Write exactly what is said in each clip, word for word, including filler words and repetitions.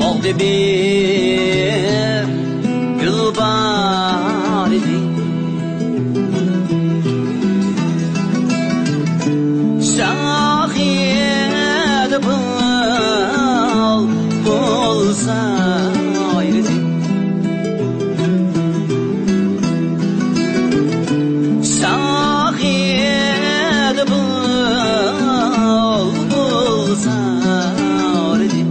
باغدا بىر گۈل بار ئىدى. شاخىدا بال بولسا ئايرىدى. شاخىدا بال بولسا ئايرىدى.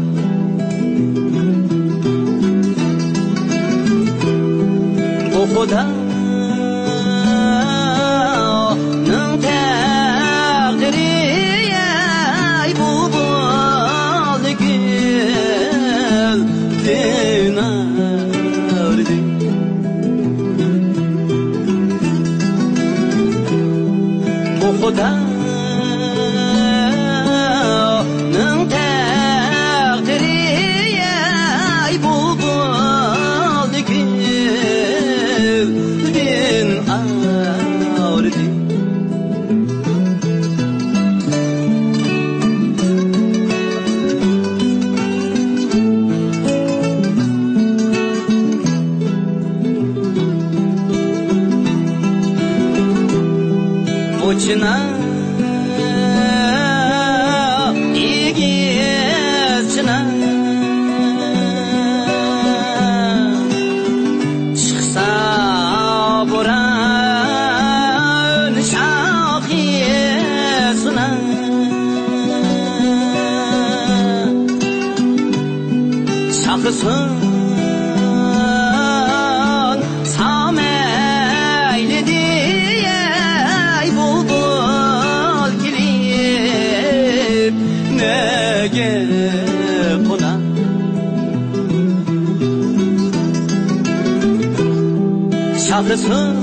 بۇ خۇدانىڭ تەقدىرى، ئەي، بۇ بالىنى گۈلدىن ئايرىدى. بۇ خۇدانىڭ تەقدىرى، ئەي، بۇ بالىنى گۈلدىن ئايرىدى. بۇ چىنار، ئېگىز چىنار، چىقسا بوران شاخى سۇنار. شاخى سۇنسا مەيلى دېيەي، بۇلبۇل كېلىپ نەگە قونا. شاخى سۇن